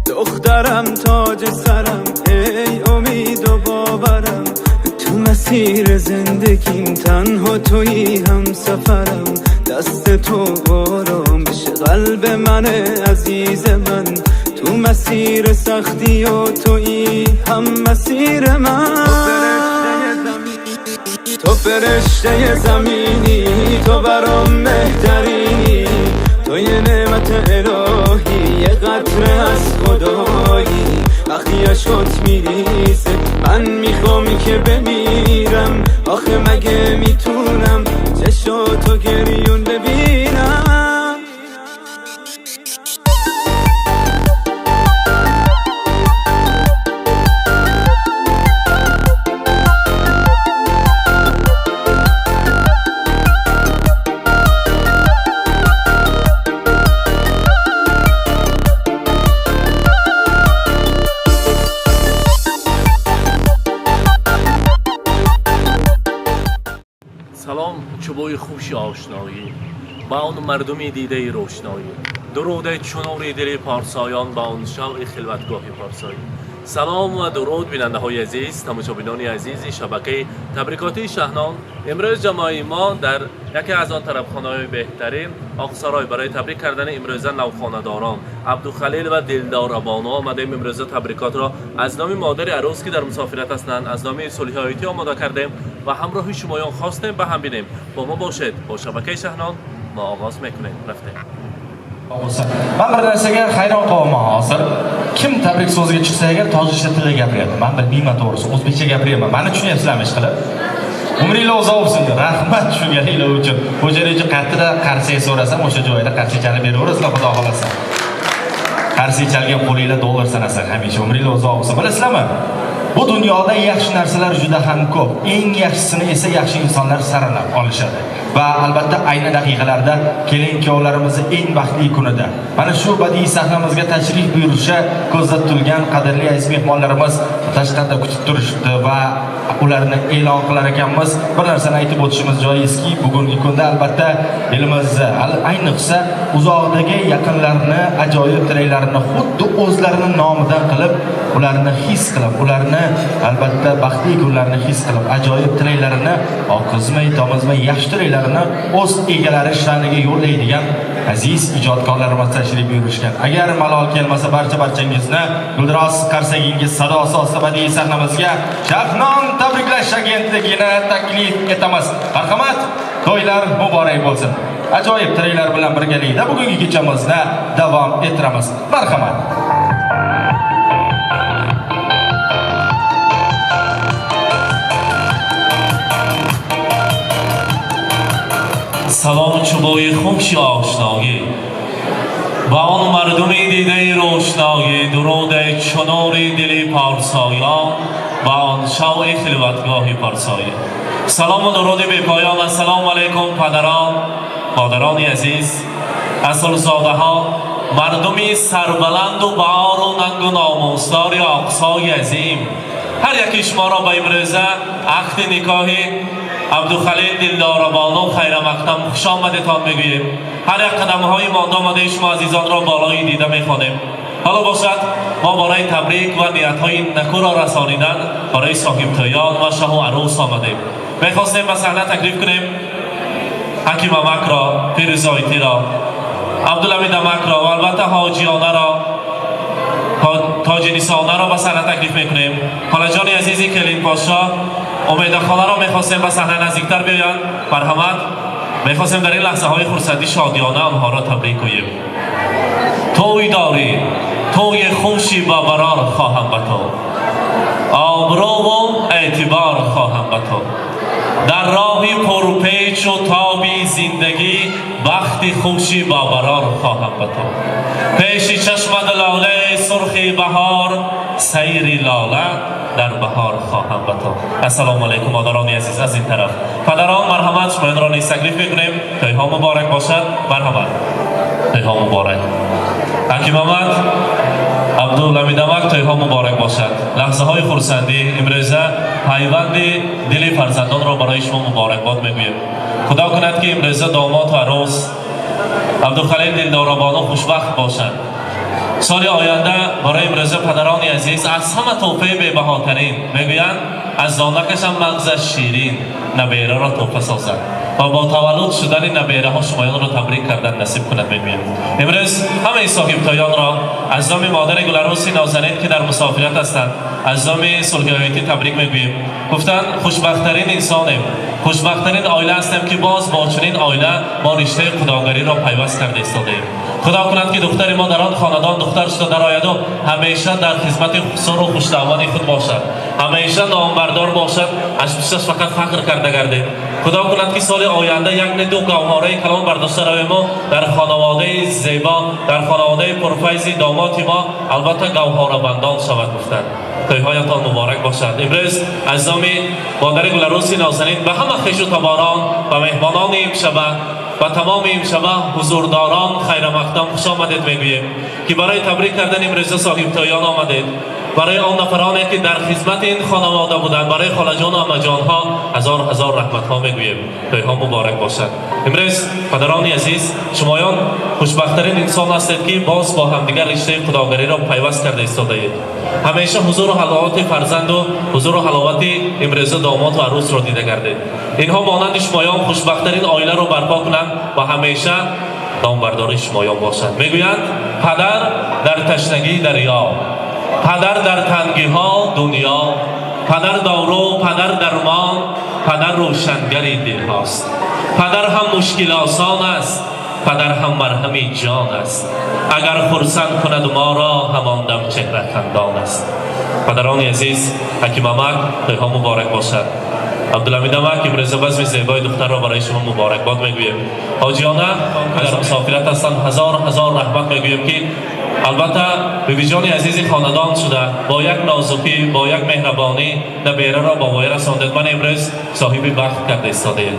دخترم تاج سرم، ای امید و باورم، تو مسیر زندگیم تنها تویی هم سفرم. دست تو آرامش قلب من عزیز من، تو مسیر سختی و تویی هم مسیر من. تو فرشته زمینی، تو برام بهترینی، تو یه نعمت الهی، یه قطره از خدایی. وقتی عشقت میریزه من میخوام که بمیرم، آخه مگه میتونم چشاتو گریون ببینم؟ Салом, чӯбои хуши ошноӣ, ба он мардуми дидаи рӯшноӣ, дуруде чунори дили порсоён, ба он шавъи хилватгоҳи порсоӣ. Салом ва дуруд, бинандаҳои азиз, тамошобинони азизи шабакаи табрикотии Шаҳнон. Имрӯз ҷамоаи мо дар яке аз он тарабхонаҳои беҳтарин Оқсарой барои табрик кардани имрӯза навхонадорон Абдухалил ва Дилдорабону омадем. Имрӯза табрикотро аз номи модари арӯз, ки дар мусофират ҳастанд, аз номи Сулҳиҳоитӣ омода кардем ва ҳамроҳи шумоён хостем ба ҳам бинем. Бо мо бошед, бо шабакаи Шаҳнон мо оғоз мекунем. Рафтем. Man bir narsaga hayron qolyapman hozir. Kim tabrik so'ziga chiqsa agar, tojikcha tilda gapiryapti. Man bilmayman to'g'risi, o'zbekcha gapiryapman. Mani tushunyapsizlarmi ishqilib? Umringlar uzoq bo'lsin. Rahmat tushunganinglar uchun. Xo'jareji qayerda qarsak so'rasam, o'sha joyda qarsak chalib beraverasizlar, xudo xohlasa. Qarsak chalgan qo'linglar dollar sanasin hamisha. Umringlar uzoq bo'lsin. Bilasizlarmi? Bu dunyoda yaxshi narsalar juda ham ko'p. Eng yaxshisini esa yaxshi insonlar saralab olishadi. Va albatta ayni daqiqalarda kelin kuyovlarimizni eng baxtli kunida mana shu badiiy sahnamizga tashrif buyurishi ko'zda tutilgan qadrli aziz mehmonlarimiz tashqarida kutib turishibdi va ularni e'lon qilar ekanmiz. Bir narsani aytib o'tishimiz joizki, bugungi kunda albatta elimizni, ayniqsa uzoqdagi yaqinlarni ajoyib tilaklarini xuddi o'zlarini nomidan qilib, ularni his qilib, ularni albatta baxtli kunlarni his qilib, ajoyib tilaklarini oqizmay, tomizmay yaxshi tilaklarini o'z egalari sha'niga yo'llaydigan aziz ijodkorlarimiz tashrif buyurishgan. Agar malol kelmasa, barcha barchangizni guldiroz qarsagingiz sadosi ostida badiiy sahnamizga Shahnon tabriklash agentligini taklif etamiz. Marhamat, to'ylar muborak bo'lsin. Ajoyib tilaklar bilan birgalikda bugungi kechamizni davom ettiramiz. Marhamat. Салом, чӯбои хуши ошноӣ, ба он мардуми дидаи рӯшноӣ, дуруде чунори дили порсоён, ба он шавъи хилватгоҳи порсоӣ. Салому дуруди бепоён. Ассалому алайкум, падарон, модарони азиз, асрзодаҳо, мардуми сарбаланду баору нангу номусдори Оқсои азим. Ҳар яки шуморо ба имрӯза ақди никоҳи Абдухалил Дилдорабону хайрамақдам хушомадетон мегӯем. Ҳар як қадамҳои монда омадаи шумо азизонро болои дида мехонем. Ҳоло бошад, мо барои табрик ва ниятҳои накӯро расонидан барои соҳибтоён ва шоҳу арӯс омадем. Мехостем ба саҳна таклиф кунем Ҳаким Амакро, Фирӯзоитиро, Абдулҳамид Амакро ва албатта ҳоҷиёнаро, Тоҷинисонаро ба саҳна таклиф мекунем. Холаҷони азизи келинпошо, Умедахоларо мехостем ба саҳна наздиктар биёянд. Марҳамат, мехостем дар ин лаҳзаҳои хурсандӣ шодиёна онҳоро табрик гӯем. Тӯй дорӣ, тӯи хуши бабарор хоҳам ба ту, обрӯву эътибор хоҳам ба ту, дар роҳи пурпечу тоби зиндагӣ бахти хуши бобарор хоҳам ба ту. Пеши чашмат лолаи сурхи баҳор, сайри лола дар баҳор хоҳам ба ту. Ассалому алайкум, модарони азиз. Аз ин тараф падарон, марҳамат, шумоёнро низ таклиф мекунем. Тӯйҳо муборак бошад. Марҳамат, тӯйҳо муборак. Ҳакимамад, Абдулҳамидамак, тӯйҳо муборак бошад. Лаҳзаҳои хурсандӣ, имрӯза пайванди дили фарзандонро барои шумо муборакбод мегӯем. Худо кунад, ки имрӯза домод ва арӯс Абдухалил, Дилдорабону хушбахт бошанд. Соли оянда барои имрӯза падарони азиз аз ҳама тӯҳфаи бебаҳотарин мегӯянд, аз донакашам мағзаш ширин набераро тӯҳфа созад ва бо таваллуд шудани набераҳо шумоёнро табрик кардан насиб кунад мегӯем. Имрӯз ҳамаи соҳибтоёнро аз номи модари Гуларуси нозанин, ки дар мусофират ҳастанд, аз номи сулҳиёятӣ табрик мегӯем. Гуфтанд, хушбахттарин инсонем, хушбахттарин оила ҳастем, ки боз бо чунин оила мо риштаи худогариро пайваст карда истодаем. Худо кунад, ки духтари мо дар он хонадон духтар шуда дарояду ҳамеша дар хизмати хусуру хушдаъвони худ бошад, ҳамеша номбардор бошад, аз пушташ фақат фахр карда гардем. Худо кунад, ки соли оянда як не ду гавҳораи калон бардошта равему дар хонаводаи зебо, дар хонаводаи пурфайзи домоти мо албатта гавҳорабандон шавад гуфтанд. Тӯйҳоятон муборак бошад. Имрӯз аз номи модари Гуларуси нозанин ба ҳама хешу таборон, ба меҳмонони имшаба, ба тамоми имшаба ҳузурдорон хайрамақдам, хуш омадед мегӯем, ки барои табрик кардани имрӯза соҳибтоён омадед. Барои он нафароне, ки дар хизмати ин хонавода буданд, барои холаҷону амаҷонҳо ҳазор ҳазор раҳматҳо мегӯем. Тӯйҳо муборак бошад. Имрӯз, падарони азиз, шумоён хушбахттарин инсон ҳастед, ки боз бо ҳамдигар риштаи худогариро пайваст карда истодаед. Ҳамеша ҳузуру ҳаловати фарзанду ҳузуру ҳаловати имрӯза домоту арӯсро дида гардед. Инҳо монанди шумоён хушбахттарин оиларо барпо кунанд ва ҳамеша номбардори шумоён бошанд. Мегӯянд, падар дар ташнагии дарё, падар дар тангиҳо дунё, падар дору, падар дармон, падар рӯшангари дилҳост. Падар ҳам мушкилосон аст, падар ҳам марҳами ҷон аст. Агар хурсанд кунад моро, ҳамон дам чеҳра хандон аст. Падарони азиз, ҳаким амак, тӯйҳо муборак бошад. Абдулҳамид амак, имрӯза базми зебои духтарро барои шумо муборакбод мегӯем. Ҳоҷиёна дар мусофират ҳастанд, ҳазор ҳазор раҳмат мегӯем, ки албатта бибиҷони азизи хонадон шуда, бо як нозукӣ, бо як меҳрабонӣ набераро ба воя расондед. Ман имрӯз соҳиби бахт карда истодаед.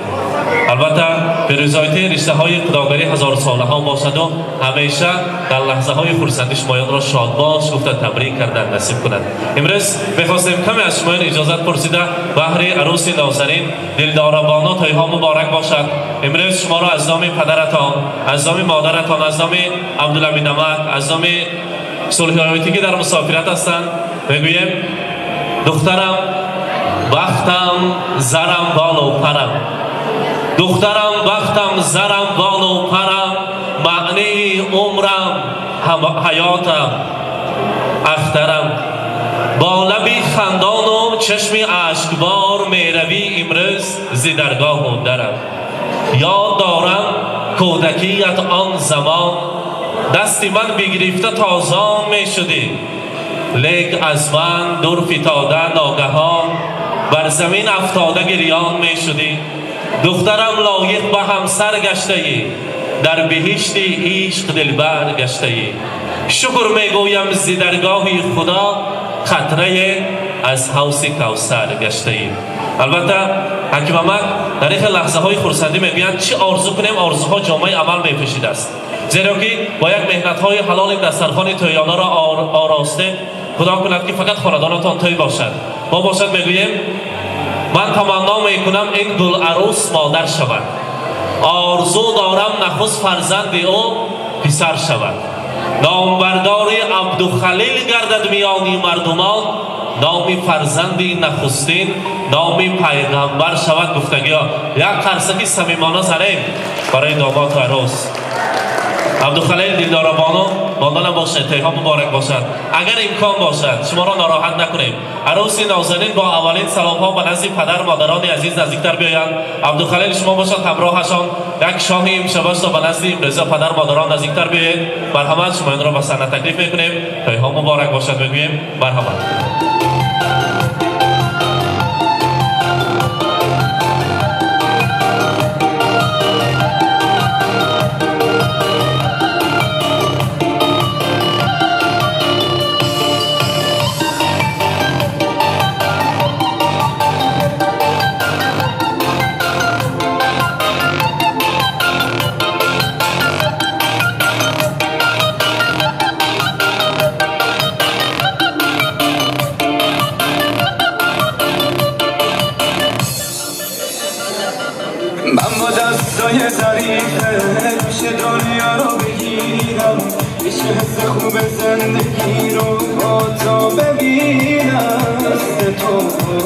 Албатта фирӯзоитии риштаҳои худогарӣ ҳазорсолаҳо бошаду ҳамеша дар лаҳзаҳои хурсандӣ шумоёнро шодбош гуфта табрик кардан насиб кунад. Имрӯз мехостем каме аз шумоён иҷозат пурсида, баҳри арӯси нозанин Дилдорабону тӯйҳо муборак бошад. Имрӯз шуморо аз номи падаратон, аз номи модаратон, аз номи Абдулҳамид амак, аз номи сулҳиёятӣ, ки дар мусофират ҳастанд, мегӯем: духтарам, бахтам, зарам, болу парам, духтарам, бахтам, зарам, болу парам, маънии умрам, ҳаётам, ахтарам. Бо лаби хандону чашми ашкбор меравӣ имрӯз зи даргоҳу дарам. Ёд дорам кӯдакият, он замон дасти ман бигирифта тозон мешудӣ, лек аз ман дур фитода ногаҳон бар замин афтода гирён мешудӣ. Духтарам, лоиқ ба ҳамсар гаштаӣ, дар биҳишти ишқ дилбар гаштаӣ. Шукр мегӯям зи даргоҳи Худо, қатрае аз ҳавзи Кавсар гаштаӣ. Албатта, ҳаким амак, дар ин хел лаҳзаҳои хурсандӣ мегӯянд, чӣ орзу кунем, орзуҳо ҷомаи амал мепӯшидааст, зеро ки бо як меҳнатҳои ҳалоли дастархони тӯёнаро оростед. Худо кунад, ки фақат хонадонатон тӯй бошад. Мо бошад мегӯем, ман таманно мекунам, ин гуларӯс модар шавад. Орзу дорам, нахуст фарзанди ӯ писар шавад. Номбардори Абдухалил гардад миёни мардумон, номи фарзанди нахустин номи пайғамбар шавад гуфтагиҳо. Як қарсаки самимона занем барои домоту арӯс Абдухалил, Дилдорабону. Монда набошед, тӯйҳо муборак бошад. Агар имкон бошад, шуморо нороҳат накунем, арӯси нозанин бо аввалин саломҳо ба назди падар модарони азиз наздиктар биёянд. Абдухалил, шумо бошад ҳамроҳашон як шоҳи имшабашро ба назди имрӯза падар модарон наздиктар биёед. Марҳамат, шумоёнро ба саҳна таклиф мекунем. Тӯйҳо муборак бошад мегӯем. Марҳамат. رو با تو ببینم. دست تو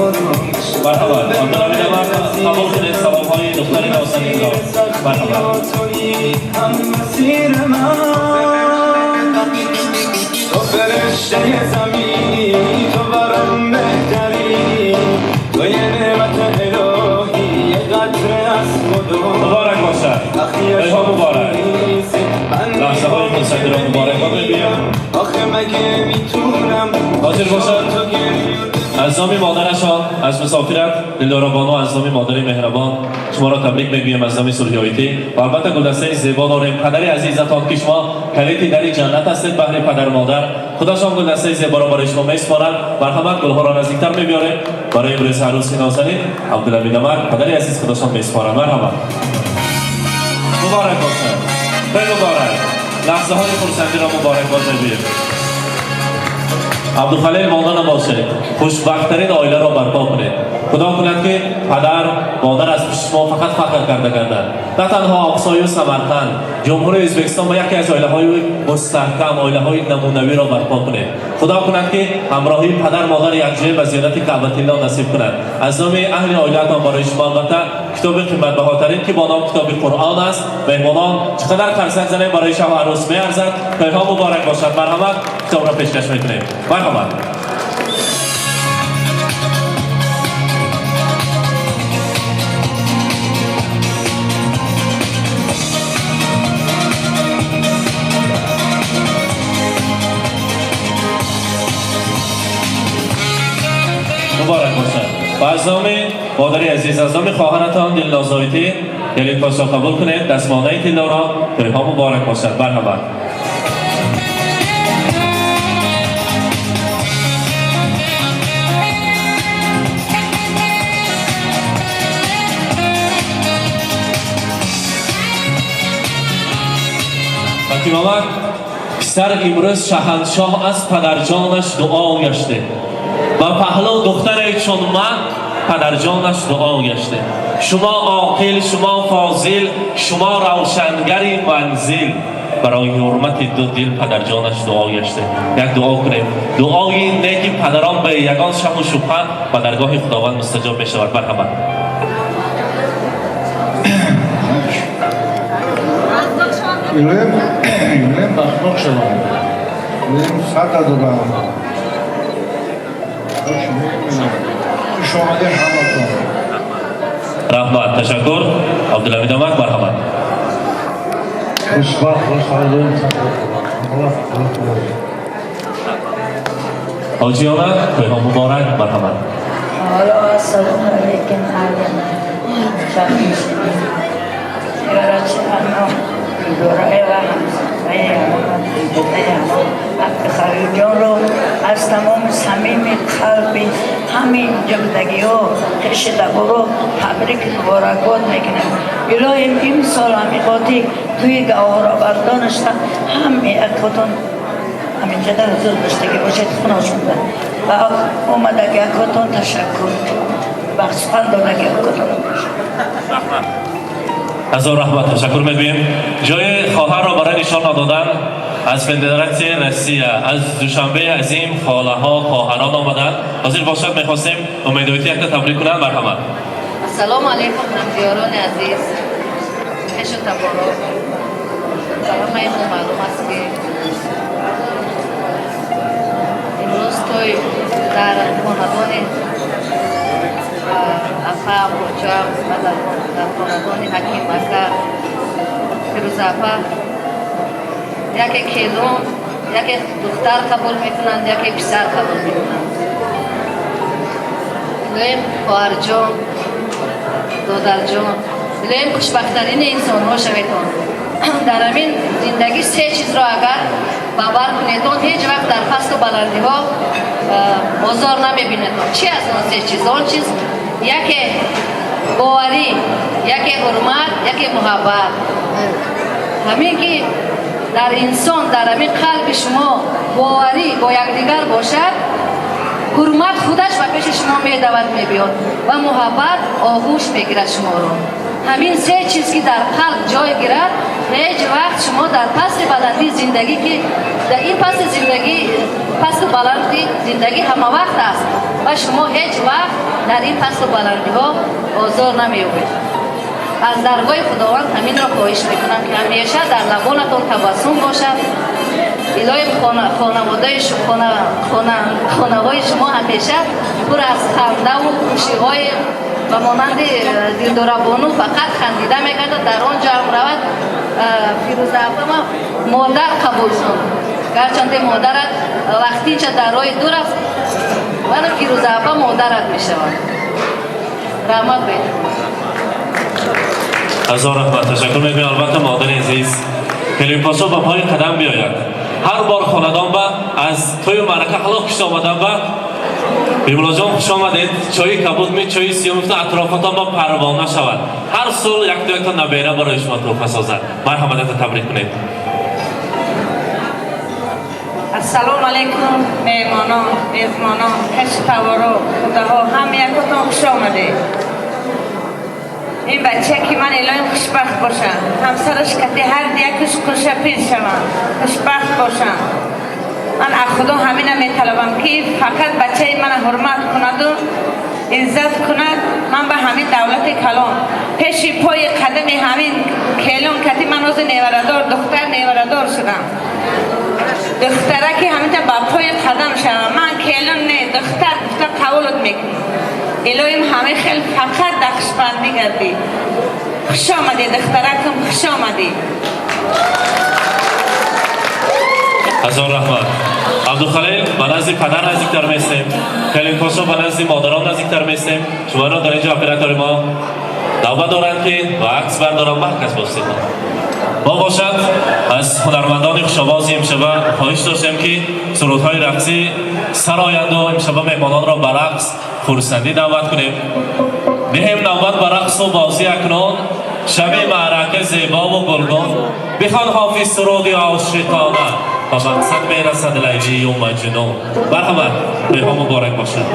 آرامش. مرحبا قبول کنید سلام های دختر نازنین را. مرحبا. تویی هم مسیر من، تو فرشته زمینی، تو برام بهترینی، تو یه نعمت الهی، یه قطره از خدا. مبارک باشد. ها مبارک. لحظه های خرسندی را مبارک باد میگویم. آخه مگه میتونم حاضر باشد از نام مادرشان، از مسافرت دلدارا بانو، از نام مادر مهربان شما را تبریک میگویم، از نام سرهیایتی. و البته گلدسته زیبا داریم. پدر عزیزتان که شما کلید در جنت هستید بهر پدر مادر، خداشان گلدسته زیبا را برای شما میسپارد. مرحمت، گلها را نزدیکتر میبیاریم برای امروز عروسی نازنین عبدالحمید امر. پدر عزیز خداشان میسپارد. مرحمت، مبارک باشد. خیلی مبارک. لحظه های خرسندی را مبارک باد میگوییم. عبدالخلیل، مانده نباشید. خوشبختترین آیله را برپا کنید. خدا کند که پدر مادر از پیش شما فقط فخر کرده گردند. نه تنها اقصای و سمرقند، جمهوری ازبکستان با یکی از آیله های مستحکم، آیله های نمونوی را برپا کنید. خدا کند که همراهی پدر مادر یک جای به زیارت کعبة الله نصیب کند. از نام اهل آیله‌تان برای شما البته کتاب قیمت بهاترین که با نام کتاب قرآن است. مهمانان، چقدر قرصک زنیم برای شاه و عروس میارزد. ها مبارک باشد. مرحمت، کتاب را پیشکش میکنیم. مرحمت. مبارک باشد. و از نام مادر عزیز، از نام خواهرتان دلنازایتی، کلید پاشا قبول کنید دستمانه طلا را. ها مبارک باشد. مرحبا. Фатимамак, писар имрӯз шаҳаншоҳ аз падарҷонаш дуо гаште ва паҳлӯ духтаре чун ман падарҷонаш дуо гаште. Шумо оқил, шумо фозил, шумо равшангари манзил, барои ҳурмати ду дил падарҷонаш дуо гаште. Як дуо кунем. Дуои неки падарон ба ягон шаку шубҳа ба даргоҳи Худованд мустаҷоб мешавад. Марҳамат. Илоҳим, илоҳим бахтнок шаванд. Илоҳим садр додам. Хуш омадед ҳаматон. Раҳмат, ташаккур. Абдулҳамид амак, марҳамат. Хушбахт бошед. Аллоҳ ҳоҷиёна, тӯйҳо муборак. Марҳамат. حالا السلام علیکم. و همسایه جان رو از تمام صمیم قلبی همین جمدگی ها خویش رو تبریک مبارکباد میکنم. الهیم این سال همی قاطی توی گوهر آوردانشتا همه اکاتون همینجا در حضور داشتگی باشید. خوناشون و اومدگی اکاتون تشکر و سخن دادگی اکاتون. هزار رحمت، تشکر میگوییم. جای خواهر را برای نشان ندادن از فدراسیون روسیه، از دوشنبه عظیم خاله ها، خواهران آمدند. حاضر باشد، میخواستیم امیدواری یک تبریک کنند. مرحمت. السلام علیکم همدیاران عزیز، خویش و تبارا. برای ما معلوم است که امروز توی در خاندان апа Боҷа ва дар хонадони ҳаким ака Фирӯза апа яке келун, яке духтар қабул мекунанд, яке писар қабул мекунанд. Илоҳим, хоҳарҷон, додарҷон, илоҳим хушбахттарини инсонҳо шаветон. Дар ҳамин зиндагӣ се чизро агар бовар кунедон, ҳеҷ вақт дар пасту баландиҳо озор намебинедон. Чӣ аз он се чиз? Он чиз яке боварӣ, яке ҳурмат, яке муҳаббат. Ҳамин ки дар инсон, дар ҳамин қалби шумо боварӣ бо якдигар бошад, ҳурмат худаш ба пеши шумо медавад, мебиёд ва муҳаббат оғӯш мегирад шуморо. Ҳамин се чиз ки дар қалб ҷой гирад, ҳеҷ вақт шумо дар пасти баландии зиндагӣ, ки дар ин пасти зиндагӣ, пасту баланди зиндагӣ ҳама вақт аст, ва шумо ҳеҷ вақт дар ин пасту баландиҳо озор намеёбед. Аз даргоҳи Худованд ҳаминро хоҳиш мекунам, ки ҳамеша дар лабонатон табассум бошад. Илоҳим, хонаводаи хонаҳои шумо ҳамеша пур аз хандаву хушиҳои ба монанди Дилдорабону фақат хандида мегардад, дар он ҷо ҳам равад. Фирӯза апама модар қабул кун, гарчанде модарат вақтинча дар роҳи дур аст, вале Фирӯза апа модарат мешавад. Раҳмат бед. Ҳазор раҳмат, ташаккур мекунем. Албатта, модари азиз Келинпошо ба пои қадам биёяд. Ҳар бор хонадон ба аз тӯю маърака ҳалок кишта омадан ба Бимулоҷон, хуш омадед, чои кабуд ми, чои сиём гуфта, атрофатон ба парвона шавад. Ҳар сол якто якто набера барои шумо тӯҳфа созад. Марҳаматата табрик кунед. Ассалому алайкум, меҳмонон, мезмонон, хешу-таворо, худаҳо, ҳам якотон хуш омадед. Ин бача ки ман, илоҳим, хушбахт бошанд, ҳамсараш кати ҳар якаш хушапир шаванд, хушбахт бошанд. Ман аз Худо ҳамина металабам, ки фақат бачаи мана ҳурмат кунаду иззат кунад. Ман ба ҳамин давлати калон пеши пои қадами ҳамин келон кати ман ҳозир неварадор, духтар неварадор шудам. Духтараки ҳаминта ба пои қадам шавам, ман келон не, духтар гуфта қабулот мекунам. Илоҳим, ҳамин хел фақат дар хушбахтӣ гардӣ. Хуш омадӣ, духтаракам, хуш омадӣ. Ҳазор раҳмат. Абдухалил, ба назди падар наздиктар местем, Келинпошо ба назди модарон наздиктар местем. Шуморо дар инҷо оператори мо навбат доранд, ки ба акс бардорам. Маҳказ бошед. Мо бошад, аз ҳунармандони хушовози имшаба хоҳиш доштем, ки сурудҳои рақсӣ сароянду имшаба меҳмононро ба рақс, хурсандӣ даъват кунем. Диҳем навбат ба рақсу бозӣ. Акнун шаби маърака зебову гулгун. Бихон, Ҳофиз, суруди ошиқона, ба мақсад мерасад Лайлию Маҷнун. Марҳамат, тӯйҳо муборак бошад.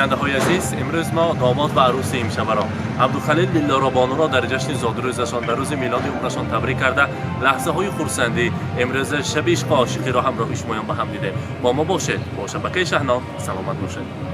Бинандаҳои азиз, имрӯз мо домод ва арӯси имшабаро, Абдухалил Дилоробонуро, дар ҷашни зодрӯзашон, дар рӯзи милоди умрашон табрик карда, лаҳзаҳои хурсандӣ, имрӯза шаби ишқу ошиқиро ҳамроҳи шумоён ба ҳам дидем. Бо мо бошед, бо шабакаи Шаҳно. Саломат бошед.